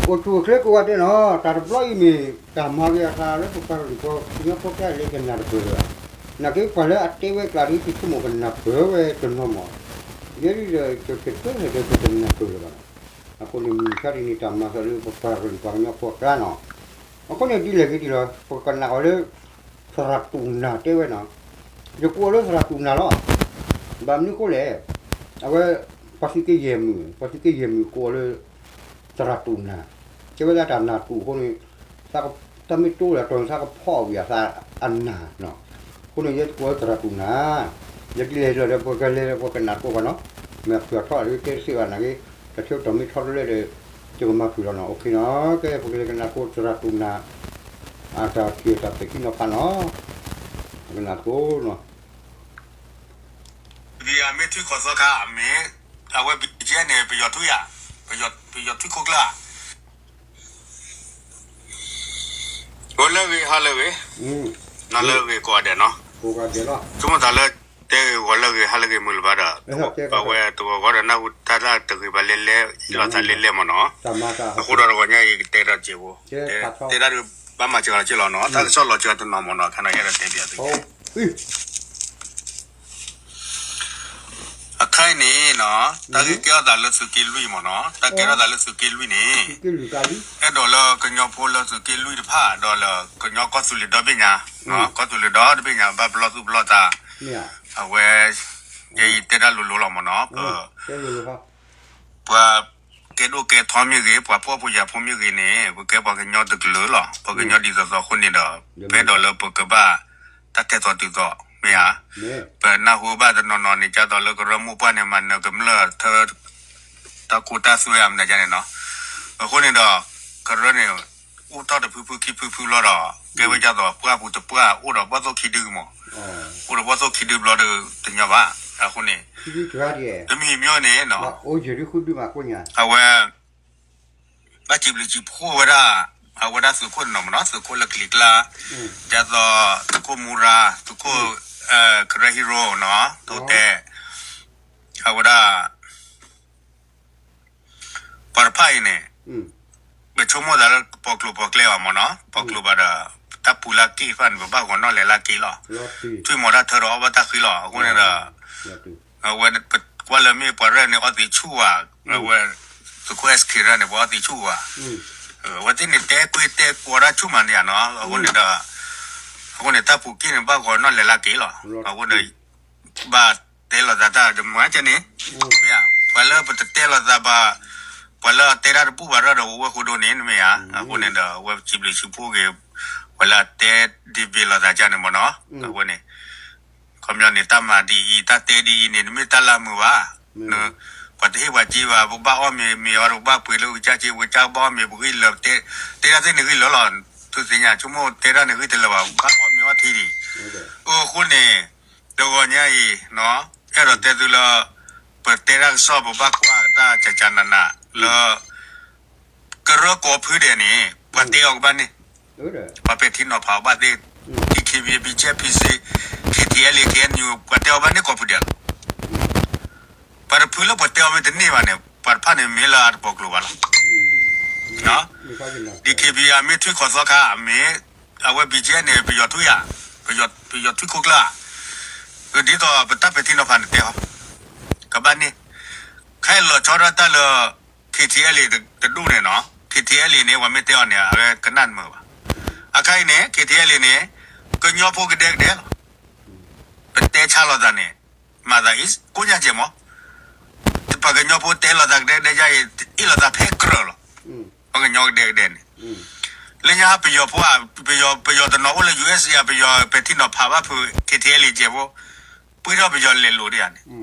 အိၣ်ဆူၣ်အိၣ်ချ့ကိးဂၤဒဲးနီၤ, တၢ်တဘျီအံၤမ့ၢ် တၢ်မၤဂ့ၤအသးလၢပပှၤကလုာ်ပှၤကညီဖိကျါလၢကနၢ်တပၢၢ်လၢၤဘၣ်. နာ်က့ပှၤလၢအတဲဝဲကျါဒ် သုဆိကမိၣ်ကနၢ်ပၢၢ်ဝဲတနီၤမး, ယဲဒ်ဒီး ကကတၢၢ်ဒီးကတနၢ်ပၢၢ်လၢၤဘၣ်နီၤ. အဃိန့ၣ် မုၢ်ဆါတနံၤတၢ်မၤသးလၢပပှၤကလုာ်ပှၤကညီဖိအကျါနီၤ. အဃိန့ၣ်ဒ်လဲၣ်ဂ့ၤဒ်လီၤ ပကနၣ်အီၤလၢ သရၣ်တူၢ်နၢ်တဲဝဲနီၤ, ယကိးအီၤလၢသရၣ်တူၢ်နၢ်လီၤ. ဘၣ်မနုၤအဃိလဲၣ်, အဝဲ ပှၤသုးက့ယဲၢ်မုၢ်, ပှၤသုးက့ယဲၢ်မုၢ်ကိးအီၤလၢ သရၣ်တူၢ်နၢ်, တဲဝဲဒၣ်တၢ်နၢ်တူၢ်အဃိန့ၣ် တၢ်မ့ၢ်တိၢ်လၢတီၤန့ၣ် သးကဖီၣ်ဝံၤအသးအနၢ်နီၤ. အဃိန့ၣ် ယဲကိးလၢသရၣ်တူၢ်နၢ်, ယဒ်လဲၣ်လီၤဒီး ပကလဲၤ ပကနၣ်တကိးဘၣ်နီၤ, မ့ၢ်ဖုၣ်အထီၣ်လၢတဲတသ့ဘၣ်နာ်က့, တၢ်ဆၢကတီၢ်မ့ၢ်ထီတလဲဒီး ယကမၤဖုၣ်လီၤနီၤ, OKနီၤ, ကဲ ပကလဲၤကနၣ်ကိးသရၣ်တူၢ်နၢ် အတၢ်ထံၣ်တၢ်ပဲာ်ထံနီၤဖးနီၤ, ပကနၣ်ကိးနီၤ. ဘံၣ်အမ့ၢ်ထွံၣ်ခီၣ်သီခါ မ့ၢ် အဝဲဘံၣ်ကဲန့ၣ် ပယီၤထွံၣ်ယၤ, ပယီၤထွံၣ်ခိၣ်ကျၢၢ်ဧါ. ဂီၤလၢအဂ့ၤ ဟါလၢအဂ့ၤ, နၤလၢအဂ့ၤကိးဂၤဒဲးနီၤ, ဆိကမိၣ်သးလၢ တဲဂ့ၤဂီၤလၢအဂ့ၤ ဟါလၢအဂ့ၤ မုၢ်လၢၤဘၣ်ဒီး ပဝဲတဂီၤဂီၤဒီးနၢ်ဟူတၢ်လၢတဂ့ၤဘၣ်လဲၣ်လဲၣ် အ့ၣ်လိာ်သးလဲၣ်လဲၣ်မ့ၢ်နီၤ, အဃိဒီးတဂီၤညါအံၤကတဲဒီးစဲးဖိ, တဲဒၣ်ဒုး ဘၣ်မၤစှၤလီၤစ့လီၤနီၤ, တၢ်ကစီၣ်လီၤစှၤတနီၤမ့ၢ်နီၤ, ခဲနၤယဲဒီးတဲပၠးသု အခါအံၤန့ၣ်နီၤ, တၢ်ဂ့ၢ်ကဲထီၣ်သးလၢသုးက့လွံၢ်မ့ၢ်နီၤ, တၢ်ကဲထီၣ်သးလၢသုးက့လွံၢ်န့ၣ်, အဲၣ်ဒိးလၢကညီဖိလၢသုးက့လွံၢ်တဖၣ် ဒီးလၢကညီကီၢ်သူလ့ၤဒီဘ့ၣ်ညါ, ကီၢ်သူလ့ၤဒီဘ့ၣ်ညါ ဘၣ်ပလီၢ်သူၣ်ပလီၢ်သး, အဝဲ ယအံၤတဲတၢ်လိၤလိၤလီၤမ့ၢ်နီၤ, ပ ပှၤကဲဒိၣ်ကဲထီမ့ၢ်ဂ့ၤ, ပှၤဖှီၣ်ဖိယာ်ဖိမ့ၢ်ဂ့ၤန့ၣ် ပကဲပှၤကညီတကလုာ်လီၤ. ပှၤကညီဒ်သိးသိးအဃိန့ၣ်ဒီး ပအဲၣ်ဒိးလၢပကဘၣ်တၢ်ထဲသိးတုၤသိး မ့ၢ်ဧါ. ပနၢ်ဟူဘၣ်တနီၤနီၤန့ၣ် ဒ်သိးလၢကရၢမိၢ်ပှၢ်န့ၣ် မၤနၢၤကမျၢၢ်ထၢ တၢ်ကူတၢ်သွဲအမနုၤန့ၣ်နီၤ. အဃိန့ၣ်ဒီး ကရၢန့ၣ် အိၣ်ထီၣ်တဖုဖုခံဖုဖုလီၤဒီး ကဲဝဲဒ်သိးပှၢ်ပူၤတပှၢ် အိၣ်ဒီးဘီၣ်သိၣ်ခံဒုမး, အိၣ်ဒီးဘီၣ်သိၣ်ခံဒုဘျီဒီးတညီဘၣ်. အဃိန့ၣ် တမံၤမ့ၢ်န့ၣ် အဝဲ ဘၣ်စံးဘျုးစံးဖှိၣ်ဝဲဒၣ် အဝဲဒၣ်သုးခိၣ်တနီၤမ့ၢ်နီၤ, သုးခိၣ်လၢကလံၤကျါ, ဒ်သိးသုးခိၣ်မူရၤ, သုးခိၣ် ကရၢဟံရိနီၤ, တိတဲ, အဝဲဒၣ် ပှၤတဖၣ်အံၤန့ၣ် ပဆိကမိၣ်သးလၢပှၤကျိၤပှၤကျဲဘၣ်မ့ၢ်နီၤ, ပှၤကျိၤဘၣ်ဒီး တၢ်ပူၤလၢက့ၢ်တဖၣ်န့ၣ် ပဘၣ်ဂီၤနီၣ်လဲၤလၢက့ၢ်လီၤ. ထွံၣ်မီၤတၢ်ထၢဒီးအီၣ်ဘၣ်တၢ်ဃံလီၤ. အဃိန့ၣ်ဒီး အဝဲပကွၢ်လၢမ့ၢ်ပှၤရဲၣ်န့ၣ်အီသံးဆူၣ်ဝဲ, အဝဲ သုးခိၣ် SK ရဲၣ်န့ၣ် ပှၤအီသံးဆူၣ်ဝဲ, အဝဲသ့ၣ်န့ၣ်တဲကွ့တဲကိးတၢ်ဆူၣ်မးန့ၣ်ဧါနီၤ, အဃိန့ၣ်ဒီး အဃိန့ၣ် တၢ်ပူၤက့ၢ်န့ၣ် ဘၣ်ဂီၤနီၣ်လဲၤလၢက့ၢ်လီၤ. အဃိန့ၣ် ဘၣ်တဲလိာ်သးတၢ်တမၤကဲန့ၣ်, မ့ၢ်ဧါ, ပှၤလၢပတတဲလိာ်သးဘၣ်, ပှၤလၢအတဲတၢ်တဘူၣ်ဘၣ်ရၢၢ်ဒီးအိၣ်ဝဲဃိဒိၣ်န့ၣ် မ့ၢ်ဧါ, အဃိန့ၣ်ဒီး အဝဲစံးဘျုးစံးဖှိၣ်က့ၤ ပှၤလၢအတဲဒံးဘ့ၣ်လိာ်သးကဲန့ၣ်မ့ၢ်နီၤ, အဝဲန့ၣ် ခီပညီန့ၣ် တၢ်မၤဒ်အံၤ တၢ်တဲဒ်အံၤန့ၣ် တမ့ၢ်တၢ်လၢမုာ်ဘၣ်, ပှၤတဟ့ၣ်ပှၤစ့ဘၣ်, ပဘၣ်အီၣ်မ့ၤမ့ၤအီၤ ပဘၣ်ပှ့ၤလၢကစၢ်စ့ ပကစၢ်ဘၣ်အီၣ်မ့ၤ ပဂံၢ်လၢာ်, တဲဒၣ်သ့ၣ်န့ၣ်ဂံၢ်လၢာ်လီၤ, သုသ့ၣ်ညါ ဆိကမိၣ်တဲဒၣ်န့ၣ်ဂံၢ်တလၢာ်ဘၣ်, ပဘၣ်အီၣ်မ့ၤအီထံဒံး, အဃိန့ၣ် တဂီၤညါအံၤ အဲၣ်ဒိးတဲသုလၢ ပတဲတၢ်ကစီၣ် ပဘၣ်ကွၢ်တၢ်ကကနးနးလၢ ကရၢကိးဖုဒဲးန့ၣ် ပှၤတဲအီၤကဘၣ်န့ၣ်, ပှၤပဲာ်ထံနီၤဖးအီၤဘၣ်သ့ၣ်, DKBA, BGF, PC, KTLA, KNU ပှၤတဲအီၤဘၣ်န့ၣ်ကိးဖုဒဲးလီၤ. ပှၤတဖုလၢပှၤတဲအီၤမ့ၢ်တန့ၢ်ဘၣ်န့ၣ် ပှၤတဖၣ်န့ၣ်မ့ၢ်လၢအတပီၤကျိၤဘၣ်လီၤ. DKBA မ့ၢ်ထွံၣ်ခီၣ်သီခါ မ့ၢ် အဝဲ BGF န့ၣ် ပယီၤထွံၣ်ယၤ, ပယီၤထွံၣ်ခိၣ်ကျၢၢ်ဧါ, ဒ်သိးပတၢ်ပဲာ်ထံနီၤဖးန့ၣ်တဲအီၤ, ကဘၣ်န့ၣ်, ခဲအံၤလီၤဆီဒၣ်တၢ်လၢ KTLA တဒူၣ်န့ၣ်နီၤ, KTLA န့ၣ် ပှၤမ့ၢ်တဲအီၤန့ၣ် အဝဲကနၣ်တမုာ်ဘၣ်. အခါအံၤန့ၣ် KTLA န့ၣ် ကညီဖိကဒဲကဒဲလီၤ. ပတဲဆါလိာ်သးန့ၣ် မၤသးအံၤ ကိးညါကဲမး, ပှၤကညီဖိတဲလိာ်သးကဒဲကဒဲယါအံၤ အ့ၣ်လိာ်သးဖဲကြၢးလီၤ. ပှၤကညီကဒဲကဒဲန့ၣ်, လၢညါပယီၤဖိဧါ, ပယီၤ, ပယီၤတနီၤအိၣ်လၢ ယူၢ်အ့ၣ်စ့ၣ် ဧါ, ပယီၤပဲာ်ထံနီၤဖးဘၣ်ဖုး KTLA ကဲဖိ, ပှ့ၤထီၣ်ပယီၤလဲၤလိာ်ဒံးဧါန့ၣ်,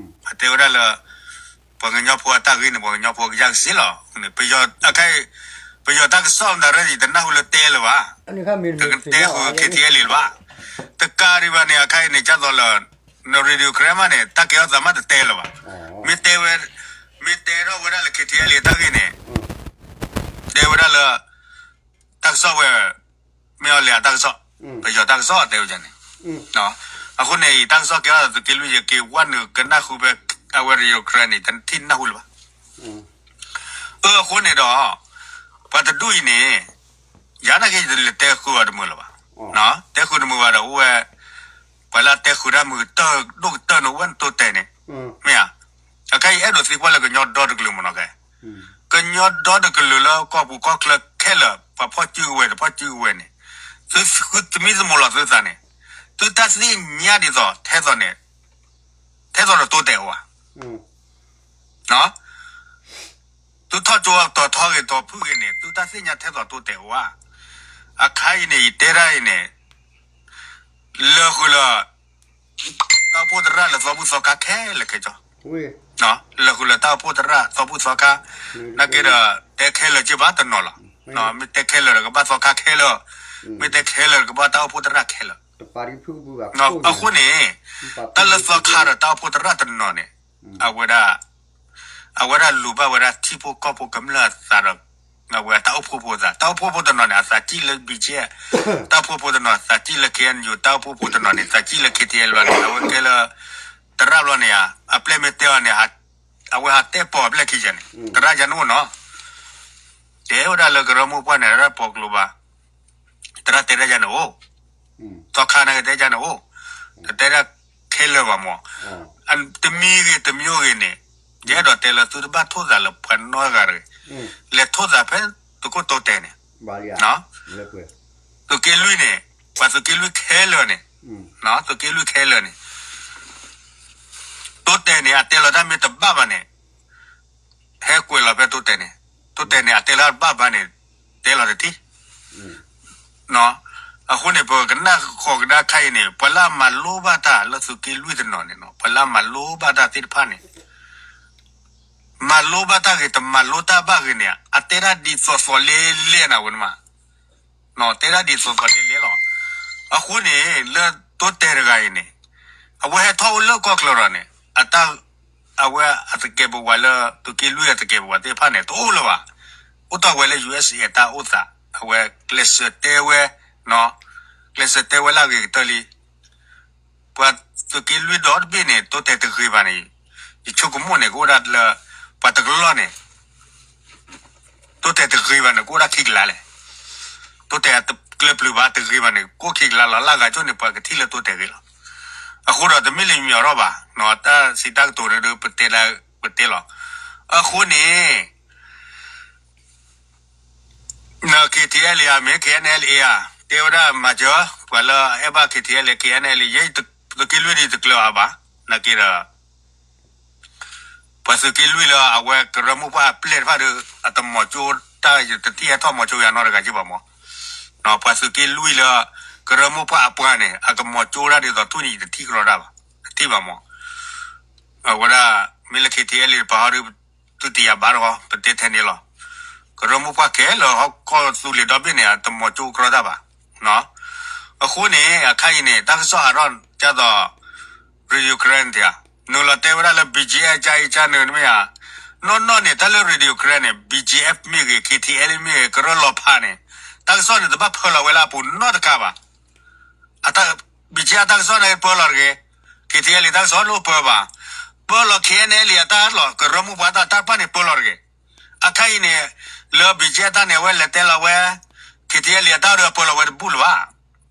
အတဲဝဲဒၣ်လၢ ပှၤကညီဖိအတၢ်ဂ့ၢ်န့ၣ် ပှၤကညီဖိကယၢ်ကစ့လီၤ. ပယီၤအခါအံၤ ပယီၤတၢ်ကစီၣ်မတၤရဲၣ် ယတနၢ်ဟူလၢတဲလၢၤဘၣ်, တကတဲဃုာ် KTLA လၢၤဘၣ်. တကးဒံးဘၣ်န့ၣ် အခါအံၤန့ၣ် ကၢ်သိးလၢ န Radio Karen မးန့ၣ် တၢ်ကဲထီၣ်သးမးတတဲလၢၤဘၣ်. မ့ၢ်တဲဝဲ, မ့ၢ်တဲထီၣ်ဝဲဒၣ်လၢ KTLA တၢ်ဂ့ၢ်န့ၣ် တဲဝဲဒၣ်လၢ တၢ်ကစီၣ်ဝဲ မ့ၢ်အီၤလဲၤအတၢ်ကစီၣ်, ပယီၤတၢ်ကစီၣ်တဲဝဲန့ၣ်, အဃိန့ၣ် ယတၢ်ကစီၣ်ကဲထီၣ်သးသုးက့လွံၢ် ယက့ၤဝဲနုာ်ကနၢ်ဟူဖဲ အဝဲ Radio Karen န့ၣ် တထံၣ်နၢ်ဟူလၢၤဘၣ်. အဃိန့ၣ်ဒီး တဒူၣ်အံၤန့ၣ် ယၤနာ်က့ ယတလဲၤတဲဃုာ်အီၤတမုာ်လၢၤဘၣ်. တဲဃုာ်တမုာ်ဘၣ်ဒီး အိၣ်ဝဲ ပှၤလၢအတဲဃုာ်တၢ်မုာ်ကတၢၢ်ဒိၣ်ကတၢၢ်န့ၣ် အိၣ်ဝဲနတိတဲာ်န့ၣ် မ့ၢ်ဧါ. အခဲအံၤအဲၣ်ဒိးသံကွၢ်လၢကညီဒီတကလုာ်မ့ၢ်နီၤကဲ, ကညီဒီတကလုာ်လၢကီၢ်ပူၤကီၢ်ချၢခဲလၢာ် ပှၤဖီၣ်စုကဝဲၤ တဖီၣ်စုကဝဲၤန့ၣ် သုဃုသမံသမိးလီၤသုသးန့ၣ် သုတၢ်သ့ၣ်ညါဒ်သိး ထဲသိးန့ၣ် ထဲသိးဒီးတိတဲာ်အိၣ်ဧါ. သုထီၣ်ကၠိအတီၤထီဂ့ၤတီၤဖုၣ်ဂ့ၤန့ၣ် သုတၢ်သ့ၣ်ညါထဲသိးတိတဲာ်အိၣ်ဧါ. အခါအံၤန့ၣ် ယတဲဒၣ်အံၤန့ၣ် လၢာ်ဃုာ်လၢ တၢ်အိၣ်ဖှိၣ်သရၣ်လၢသီဘူၣ်သီခါခဲလၢာ်ခဲဆ့ လၢာ်ဃုာ်လၢတၢ်အိၣ်ဖှိၣ်သရၣ်သီဘူၣ်သီခါ နာ်က့ဒီး တဲခဲလၢာ်က့ဘၣ်တနီၤလီၤ. မ့ၢ်တဲခဲလၢာ်ဒီးကဘၣ်သီခါခဲလၢာ်, မ့ၢ်တဲခဲလၢာ်ဒီးကဘၣ်တၢ်အိၣ်ဖှိၣ်သရၣ်ခဲလၢာ်. အဃိန့ၣ် တၢ်လၢသီခါဒီးတၢ်အိၣ်ဖှိၣ်သရၣ်တနီၤန့ၣ် အဝဲဒၣ် အဝဲဒၣ်လူၤဘၣ်ဝဲဒၣ်ထံဖိကီၢ်ဖိကမျၢၢ်အသးဒီး အဝဲတၢ်အိၣ်ဖှိၣ်ဖိသး တၢ်အိၣ်ဖှိၣ်ဖိတနီၤန့ၣ် အသးစံၣ်လၢ ဘံၣ်ကၠဲၣ်, တၢ်အိၣ်ဖှိၣ်ဖိတနီၤသးစံၣ်လၢ ခ့ၣ်အဲၣ်ယူၣ်, တၢ်အိၣ်ဖှိၣ်ဖိတနီၤန့ၣ် သးစံၣ်လၢ ခ့ၣ်ထံၣ်အဲၣ်လီၤန့ၣ် အဝဲကဲလၢ သရၣ်ဘျီန့ၣ်ဧါ. အပျဲၢ်မ့ၢ်တဲအီၤန့ၣ် အဝဲဟးတဲပိာ်အပျဲၢ်ခံယဲၢ်န့ၣ် သရၣ်ယၤန့ၣ်အိၣ်နီၤ တဲဝဲဒၣ်လၢကရၢမိၢ်ပှၢ်န့ၣ် သရၣ်ပိာ်ကျိဘၣ်, သရၣ်တဲဒၣ်ယၤန့ၣ်အိၣ်, သီခါန့ၣ်ကတဲယၤန့ၣ်အိၣ်, တတဲဒၣ်ခဲလၢာ်ဘၣ်မး, တမံၤဂ့ၤတမံၤဂ့ၤန့ၣ် ယအဲၣ်ဒိးတဲလၢသုတဘၣ်ထိၣ်သးလၢပှၤနီတဂၤတဂ့ၤ, လဲၤထိၣ်သးဖဲသုးခိၣ်တိတဲာ်န့ၣ် သုးက့လွံၢ်န့ၣ် ပှၤသုးက့လွံၢ်ခဲလၢာ်န့ၣ်, သုးက့လွံၢ်ခဲလၢာ်န့ၣ် တိတဲာ်န့ၣ် အတဲလီၤတၢ်မ့ၢ်တဘၣ်ဘၣ်န့ၣ် ဟဲကွဲးလီၤဖဲတိတဲာ်န့ၣ်, တိတဲာ်န့ၣ် အတဲလီၤတၢ်ဘၣ်ဘၣ်န့ၣ် တဲလီၤတထံၣ်. အဃိန့ၣ် ပကနၣ်ဃီၤကဒါခါအံၤန့ၣ် ပှၤလၢအမၤလိဘၣ်တၢ်လၢသုးက့လွံၢ်တနီၤန့ၣ်နီၤ ပှၤလၢအမၤလိဘၣ်တၢ်သ့ၣ်တဖၣ်န့ၣ် မၤလိဘၣ်တၢ်ဂ့ၤ တမၤလိတၢ်ဘၣ်ဂ့ၤန့ၣ် အတဲတၢ်ဒ်သိးသိးလဲၣ်လဲၣ်နဝဲမး, တဲတၢ်ဒ်သိးသိးလဲၣ်လဲၣ်လီၤ. အဃိန့ၣ် လၢတိတဲာ်တဂၤအံၤန့ၣ် အဝဲဟဲထီၣ်အိၣ်လၢကီၢ်ချၢဒီးန့ၣ် အတၢ် အဝဲအသကဲးပဝးလၢသုးက့လွံၢ်အသကဲးပဝးသ့ၣ်တဖၣ်န့ၣ် တအိၣ်လၢၤဘၣ်. အိၣ်တီၢ်ဝဲလၢ ယူၢ်အ့ၣ်စ့ အတၢ်အိၣ်သး အဝဲကျဲးစၢးတဲဝဲ ကျဲးစၢးတဲဝဲလၢအဂ့ၤကတၢၢ်လံ. ပှၤသုးက့လွံၢ်ဒီတဘ့ၣ်န့ၣ် တိတဲာ်တဂ့ၤဘၣ်န့ၣ် ယဆိကမိၣ်န့ၣ် ကအိၣ်ဒၣ်လၢ ပှၤတကလီၢ်န့ၣ် တိတဲာ်တဂ့ၤဘၣ်န့ၣ် ကအိၣ်ဒၣ်ခံကလးလဲၣ်. တိတဲာ်တကျၢၤပျုၤဘၣ်တဂ့ၤဘၣ်န့ၣ် ကအိၣ်ခံကလးလီၤ. လၢဂၤကၠိန့ၣ် ပှၤကထံၣ်လၢတိတဲာ်ဂ့ၤလီၤ. အဃိဒီးတမ့ၢ်လၢမံၤအီၤထီၣ်ဘၣ်, တၢ်စံးတၢ်ကတိၤန့ၣ်ဒီး ပတဲလၢပတဲလီၤ. အဃိန့ၣ် န ခ့ထံအဲလ့ဧါ မ့ၢ် ခ့အဲနအဲလ့ဧါ, တဲဝဲဒၣ်မၤစၢၤ ပှၤလၢအအဲၣ်ဘၣ် ခ့ထံအဲလ့ ခ့အဲနအဲလ့ ယဲသုးက့လွံၢ်ဒီးတကျၢၤအါဘၣ်, နာ်က့ဒီး ပှၤသုးက့လွံၢ်လၢအဝဲကရၢမိၢ်ပှၢ်အပျဲၢ်တဖၣ်ဒီး အတမီၤကၠိတၢ် ယတထံၣ်ဟဲထီၣ်မီၤကၠိယၤနီတဂၤက့ဘၣ်မး. ပှၤသုးက့လွံၢ်လၢ ကရၢမိၢ်ပှၢ်အပှၤန့ၣ် အကမီၤကၠိဒၣ်ဒ်သိးထူၣ်န့ၣ် ယတထံၣ်ကရီတၢ်ဘၣ်, တထံၣ်ဘၣ်မး. အဝဲဒၣ် မ့ၢ်လၢ ခ့ထံအဲလ့ ပှၤဟီဒီး သုတယၤဘၣ်တဂီၢ် ပတဲထဲန့ၣ်လီၤ. ကရၢမိၢ်ပှၢ်ခဲလၢာ်ဟီၣ်ကီၢ်သူလ့ၤဒီဘ့ၣ်န့ၣ် အတမီၤကၠိကရီတၢ်ဘၣ်. အဃိန့ၣ် အခါအံၤန့ၣ် တၢ်ကစီၣ်ဟးထီၣ်ဒ်သိး Radio Karen တယၤ နုာ်လီၤတဲဝဲဒၣ်လၢ ဘံၣ်ကၠ့အဲၣ် ကၠ့အံၤကၠ့နုာ်တမ့ၢ်ဧါ. နီၢ်နီၢ်န့ၣ် တၢ်လၢ Radio Karen န့ၣ် ဘံၣ်ကၠ့အဲၣ်မ့ၢ်ဂ့ၤ ခ့ထံအဲလ့မ့ၢ်ဂ့ၤ ကရၢလီၤဖးန့ၣ် တၢ်ကစီၣ်န့ၣ် တဘၣ်ဖၢလီၤဝဲလၢအပူၤနီတခါဘၣ်. အတၢ် ဘံၣ်ကၠ့အတၢ်ကစီၣ်န့ၣ်ပၢလီၤတဂ့ၤ, ခ့ထံအဲလ့တၢ်ကစီၣ်န့ၣ်ပၢဘၣ်, ပၢလီၤ ခ့အဲနအဲလ့အတၢ်လီၤ ကရၢမိၢ်ပှၢ်တၢ်တၢ်တဖၣ်န့ၣ်ပၢလီၤတဂ့ၤ. အခါအံၤန့ၣ် လၢ ဘံၣ်ကၠ့အတၢ်န့ၣ် အဝဲလဲၤတဲလီၤဝဲ ခ့ထံအဲလ့အတၢ်ဒီးပၢလီၤဝဲတဘူၣ်လၢၤဘၣ်.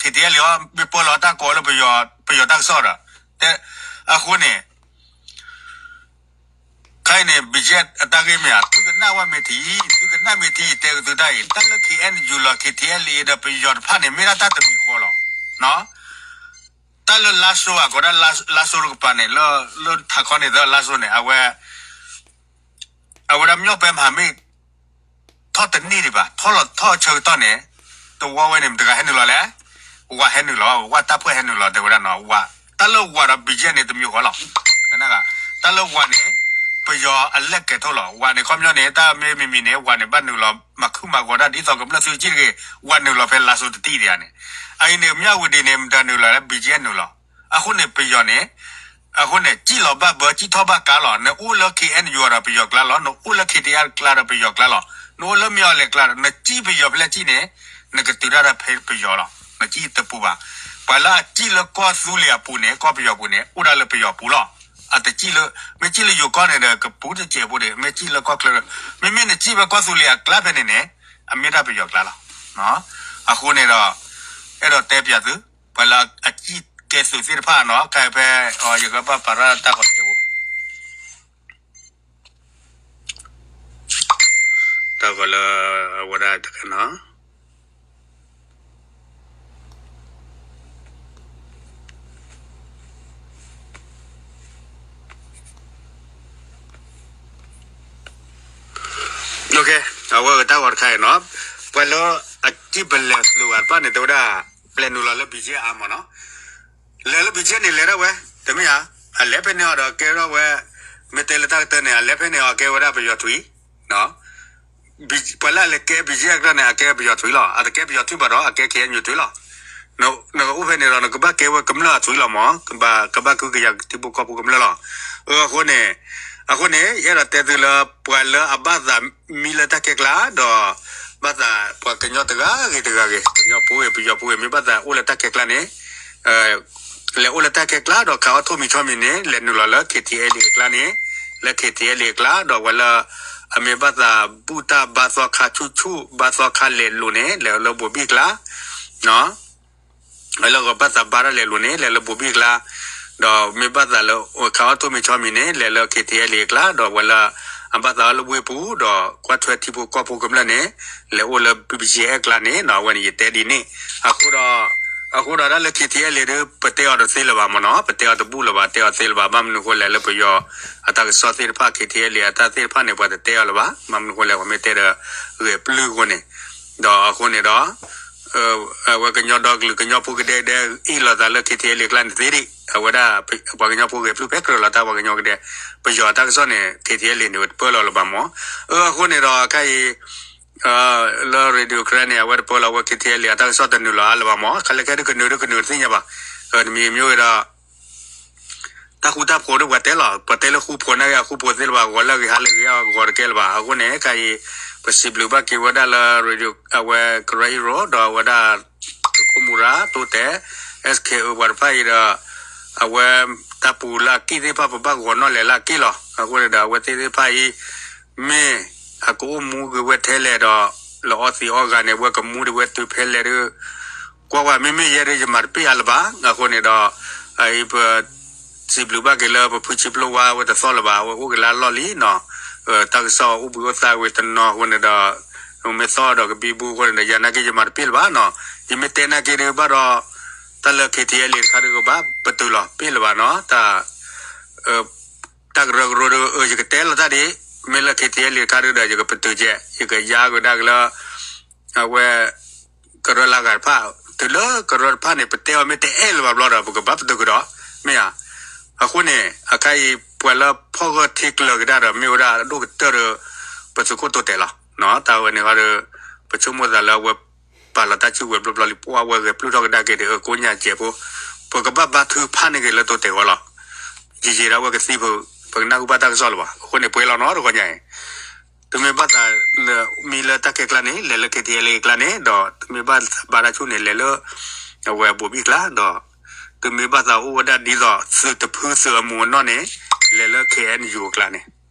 ခ့ထံအဲလ့အီၤ မ့ၢ်ပၢလီၤတၢ်ကိးလၢ ပယီၤတၢ်ကစီၣ်ဒီး အဃိန့ၣ် ခါအံၤန့ၣ် ဘံၣ်ကၠ့အတၢ်ဂ့ၢ်မ့ၢ်ဧါ, သုကနၣ်ဝဲမ့ၢ်ထံ, သုကနၣ်မ့ၢ်ထံ ယတဲကသုတၢ်အံၤ တၢ်လၢ ခ့အဲနယူၣ်လီၤ ခ့ထံအဲလ့ဒီးပယီၤတဖၣ်န့ၣ် မ့ၢ်ဒၣ်တၢ်တမံၤဃီလီၤ. တၢ်လၢလါစိၤအကိးဒၣ်လါစိၤတကပၤန့ၣ် လၢ လၢထးခီန့ၣ်သၢလါစိၤန့ၣ် အဝဲ အဝဲဒၣ် မြောက်ပိုင်းမဟာမိတ် ထီၣ်တန့ၢ်ဒံးဘၣ်, ထီၣ်လီၤထီၣ်ဆၢကတီၢ်န့ၣ် တဝီဝဲန့ၣ် မတၤတဂၤဟဲနုာ်လီၤလဲၣ်, ဝးဟဲနုာ်လီၤ, ဝးတၢ်ဖှဲၣ်ဟဲနုာ်လီၤ တဲဝဲဒၣ်နီၤ, ဝး, တၢ်လၢဝးဒီး ဘံၣ်ကၠ့န့ၣ် တမံၤဃီလီၤ. တၢ်လၢဝးန့ၣ် ပယီၤအလဲၢ်ကဲၤထီၣ်လီၤ, ဝးန့ၣ် ခီပညီန့ၣ် တၢ်မ့ၢ်မံၤမံၤန့ၣ် ဝးန့ၣ် ဘၣ်နုာ်လီၤ မၤခုမၤဂီၤတၢ်ဒ်သိးကမျၢၢ်သုးက့ၢ်တဂ့ၤ, ဝးနုာ်လီၤဖဲလါစိၤတတံၢ်ဒံးဧါန့ၣ်, အအံၤန့ၣ် မြဝတီန့ၣ် မတၤနုာ်လီၤလဲၣ်, ဘံၣ်ကၠ့နုာ်လီၤ. အဃိန့ၣ် ပယီၤန့ၣ် အဃိန့ၣ် စံၣ်လီၤဘၣ်ဘၢ စံၣ်ထီၣ်ဘၣ်ကါလီၤ, နအိၣ်လၢ ခ့အဲနယူၣ် ဒီးပယီၤကျါလီၤ, နအိၣ်လၢ ခ့ထံအဲလ့ ကျါဒီးပယီၤကျါလီၤ, နအိၣ်လၢ မြဝတီ ကျါဒီး နစံၣ်ပယီၤဖဲလဲၣ်စံၣ်န့ၣ် နကတုၤတၢ်ဒီးဖဲပယီၤလီၤ, နစံၣ်တပူၤဘၣ်. ပှၤလၢအစံၣ်လၢကီၢ်သူလ့ၤအပူၤန့ၣ် ကီၢ်ပယီၤပူၤန့ၣ် အိၣ်ဒၣ်လၢပယီၤပူၤလီၤ. အတစံၣ်လၢ, မ့ၢ်စံၣ်လၢယိၤကီၢ်န့ၣ်ဒီး ကပူၤတစဲးဖိဒံး, မ့ၢ်စံၣ်လၢကီၢ်ချၢ, မ့မ့ၢ်နစံၣ်ဖဲကီၢ်သူလ့ၤအကျါဖဲန့ၣ်န့ၣ် အမ့ၢ်ဒၣ်ပယီၤကျါလီၤ. အဃိန့ၣ်ဒီး အဲၣ်ဒိးတဲပၠးသု ပှၤလၢအစံၣ်ကဲသုးသ့ၣ်တဖၣ်နီၤ ခဲအံၤဖဲ ယကဘၣ်ပာ်ထီၣ်တၢ်ဂီၤတကဲးဖိ တၢ်ဂီၤလၢအဝဲဒၣ်တခါနီၤ အဝဲတၢ်ဂီၤတခါအံၤနီၤ ပှၤလၢအစံၣ်ပလဲၤသုးဝဲတဖၣ်န့ၣ် တဲဝဲဒၣ် လဲၤနုာ်လီၤလၢ ဘီကၠ့အါမးနီၤ လဲၤလၢ ဘီကၠ့န့ၣ် လဲၤဒၣ်ဝဲ တမ့ၢ်ဧါ အလဲၤဖဲန့ၣ်အီၤဒီးကဲထီၣ်ဝဲ မ့ၢ်တဲလၢတၢ်ကတၢၢ်န့ၣ် အလဲၤဖဲန့ၣ်အီၤကဲဝဲဒၣ်ပယီၤထွံ ပှၤလၢအလဲၤကဲ ဘီကၠ့အကျါန့ၣ် အကဲပယီၤထွံလီၤ အတကဲပယီၤထွံဘၣ်ဒီး အကဲ ခ့ၣ်အဲၣ်ယူၣ်ထွံလီၤ နကအိၣ်ဖဲန့ၣ်ဒီး နကဘၣ်ကဲဝဲကမျၢၢ်အထွံလီၤမး ကဘၣ် ကဘၣ်ကုကယၤထံဖိကီၢ်ဖိကမျၢၢ်လီၤ အဃိန့ၣ် အဃိန့ၣ် ယအဲၣ်ဒိးတဲသုလၢ ပှၤလၢအဘၣ်သးမံလၢတၢ်ခဲကျါ ဒီး ဘၣ်သးပှၤကညီတဂၤဂ့ၤတဂၤဂ့ၤ ကညီဖိဂ့ၤ ပယီၤဖိဂ့ၤ မ့ၢ်ဘၣ်သးအိၣ်လၢတၢ်ခဲကျါန့ၣ် လဲၤအိၣ်လၢတၢ်ခဲကျါဒီး ခးအီၣ်ထိၣ်မံၤဆီမံၤန့ၣ် လဲၤနုာ်လီၤလၢ ခ့ၣ်ထံၣ်အဲၣ်လ့ၣ် အကျါန့ၣ် လၢ ခ့ၣ်ထံၣ်အဲၣ်လ့ၣ် အကျါ ဒီးဝဲလၢ အမ့ၢ်ဘၣ်သးဘူၣ်တၢ်ဘါသီခါဆူၣ်ဆူၣ် ဘါသီခါလဲၤလိၤန့ၣ် လဲၤလၢဘိၤဘံၣ်ကျါ လၢဂီၤဘၣ်သးဘါတၢ်လဲၤလိၤန့ၣ် လဲၤလၢဘိၤဘံၣ်ကျါ ဒီးမ့ၢ်ဘၣ်သးလၢခးအီၣ်ထိၣ်မံၤဆီမံၤန့ၣ် လဲၤလၢ ခ့ၣ်ထံၣ်အဲၣ်လ့ၣ် အကျါ ဒီးဝဲလၢ အဘၣ်သးအီၣ်လၢဝ့ၢ်ပူၤ ဒီးကွၢ်ထွဲထံဖိကီၢ်ဖိကမျၢၢ်န့ၣ် လဲၤအိၣ်လၢ ဘီကၠ့အကျါန့ၣ် အဝဲန့ၣ်ယတဲဒ်န့ၣ် အဃိဒီး အဃိဒီးတၢ်လၢ ခ့ၣ်ထံၣ်အဲၣ်လ့ၣ် ဒီး ပတဲအီၤတသ့လၢၤဘၣ်မ့ၢ်နီၤ ပတဲအီၤတဘူၣ်လၢၤဘၣ် တဲအီၤသ့လၢၤဘၣ် ဘၣ်မနုၤဃိလဲၣ်လၢပယီၤ အတၢ်ကစီၣ်သ့ၣ်တဖၣ် ခ့ၣ်ထံၣ်အဲၣ်လ့ၣ် အတၢ်သ့ၣ်တဖၣ်န့ၣ် ပှၤတတဲအီၤလၢၤဘၣ် ဘၣ်မနုၤဃိလဲၣ် ပှၤမ့ၢ်တဲဒီး ဂဲၤပျုၢ်အဃိန့ၣ် ဒီးအဃိန့ၣ်ဒီး အဝဲကညီဒီကလုာ်ကညီဖိကဒဲကဒဲ အ့ၣ်လိာ်သးလၢ ခ့ၣ်ထံၣ်အဲၣ်လ့ၣ် အကျါန့ၣ်သ့ဒံး အဝဲဒၣ် ပှၤကညီဖိဂဲၤပျုၢ်ဖဲကြၢးလီၤတၢ်ပှၤကညီကဒဲ ပယီၤအတၢ်ကစီၣ်န့ၣ် ခ့ၣ်ထံၣ်အဲၣ်လ့ၣ်န့ၣ် တပၢလီၤလၢၤဘၣ်မ့ၢ် အဃိန့ၣ်ဒီးခဲအံၤ လၢ Radio Karen န့ၣ် အဝဲတပၢလီၤဝဲ ခ့ၣ်ထံၣ်အဲၣ်လ့ၣ် အတၢ်ကစီၣ်တနုာ်လီၤအါလၢၤဘၣ်မ့ၢ် ခဲလၢာ်ခဲဒုးကနုာ်ဒုးကနုာ်တသ့ၣ်ညါဘၣ် တမံၤမ့ၢ်ဝဲဒီး တၢ်ဃူတၢ်ဖိးဒီးပှၤတဲလီၤ ပှၤတဲလၢဃူဖိးနာ်က့ အဃူဖိးသ့လၢၤဘၣ် ဂီၤလၢအဂ့ၤဟါလၢအဂ့ၤ အဂီၤတကဲလၢၤဘၣ် အဃိန့ၣ် ခဲအံၤ ပစံးဘျုးဘၣ်က့ၤဝဲဒၣ်လၢ Radio အဝဲ Karen Hero ဒီးအဝဲဒၣ် Kokomura တိတဲ SKO ပှၤတဖၣ်အံၤဒီး အဝဲတၢ်ပူၤလၢအက့ၢ်သ့ၣ်တဖၣ် ပဘၣ်ဂီၤနီၣ်လဲၤလၢအက့ၢ်လီၤ အဃိန့ၣ်ဒီး အဝဲသ့ၣ်သ့ၣ်တဖၣ်အံၤ မ့ၢ်အကအိၣ်မူဂ့ၤဝဲထဲလဲၣ်ဒီး လၢအီသံးအီဂၤန့ၣ် အဝဲကမူဒံးဝဲတုၤဖဲလဲၣ်ဒီး ကွၢ်ဝဲ မ့မ့ၢ်ယဲဒၣ်ယမၤတပ့ၢ်အါလၢၤဘၣ် အဃိန့ၣ်ဒီး အအံၤပ စံးဘျုးဘၣ်က့ၤလၢပဖုဆံးပျိဝါဝဲတသီလၢၤဘၣ် အဝဲအိၣ်က့ၤလၢအလီၢ်လံနီၤ တၢ်ကစီၣ်အိၣ်ဘှံးအိၣ်သါဝဲတနီၤအဃိန့ၣ်ဒီး မ့ၢ်သီဒီးကဘံဘူအဃိန့ၣ်ဒီး ယၤနာ်က့ယမၤတပ့ၢ်လၢၤဘၣ်နီၤ ယမ့ၢ်တဲနာ်က့ဒုးဘၣ်ဒီး တၢ်လၢ ခ့ၣ်ထံၣ်အဲၣ်လ့ၣ် တခါဒုးကဘၣ်ပတုာ်လီၤပ့ၢ်လၢၤဘၣ်နီၤ တၢ် တၢ်ကရၢကရိဒီး ယကတဲလီၤတၢ်ဒ် မ့ၢ်လၢ ခ့ၣ်ထံၣ်အဲၣ်လ့ၣ် တခါဒုးဒီး ယကပတုာ်ကဲး ယကယါကဒါက့ၤလၢ အဝဲ ကရၢလၢအဂၤတဖၣ် တုၤလၢကရၢတဖၣ်န့ၣ် ပတဲအီၤမ့ၢ်တအဲၣ်လၢၤဘၣ်ဘျီဒီး ပကဘၣ်ပတုာ်ကဒီး မ့ၢ်ဧါ အဃိန့ၣ် အခါအံၤ ပှၤလၢဖီၣ်ဂၢၢ်ထံကျၢၤကဒါဒီး မ့ၢ်ဝဲဒၣ်အဒိၣ်ကတၢၢ်ဒီး ပသုးခိၣ်တိတဲာ်လီၤ တၢ်ဝဲန့ၣ်ဒီး ပဆိကမိၣ်သးလၢအဝဲ ပာ်လီၤတၢ်စုကဝဲၤဘျီဘျီလံ ပှၤဝဲဂဲၤပျုၢ်ထီၣ်ကဒါက့ၤဒီး ကိးညါစဲးဖိ ပကဘၣ်ဘါထုကဖၣ်န့ၢ်က့ၤလၢတိတဲာ်ဝဲလီၤ ယယံာ်ဒၣ်ဝဲကသံ ပကနၢ်ဟူဘၣ်တၢ်ကစီၣ်လၢၤဘၣ် အဃိန့ၣ် ပှဲၤလီၤနီတဂီၤညါအံၤ သုမ့ၢ်ဘၣ်သးလၢမံလၢတၢ်ခဲကျါန့ၣ် လဲၤလၢ ခ့ၣ်ထံၣ်အဲၣ်လ့ၣ် အကျါန့ၣ် ဒီးသုမ့ၢ်ဘၣ်သးဘါတၢ်ဆူၣ်န့ၣ် လဲၤလၢ အဝဲဘိၤဘံၣ်ကျါ ဒီး သုမ့ၢ်ဘၣ်သးအိၣ်ဝဲဒၣ်ဒ်သိးသုးတဖုသုးအမူးအနီၢ်န့ၣ် လဲၤလၢ ခ့ၣ်အဲၣ်ယူၣ် အကျါန့ၣ်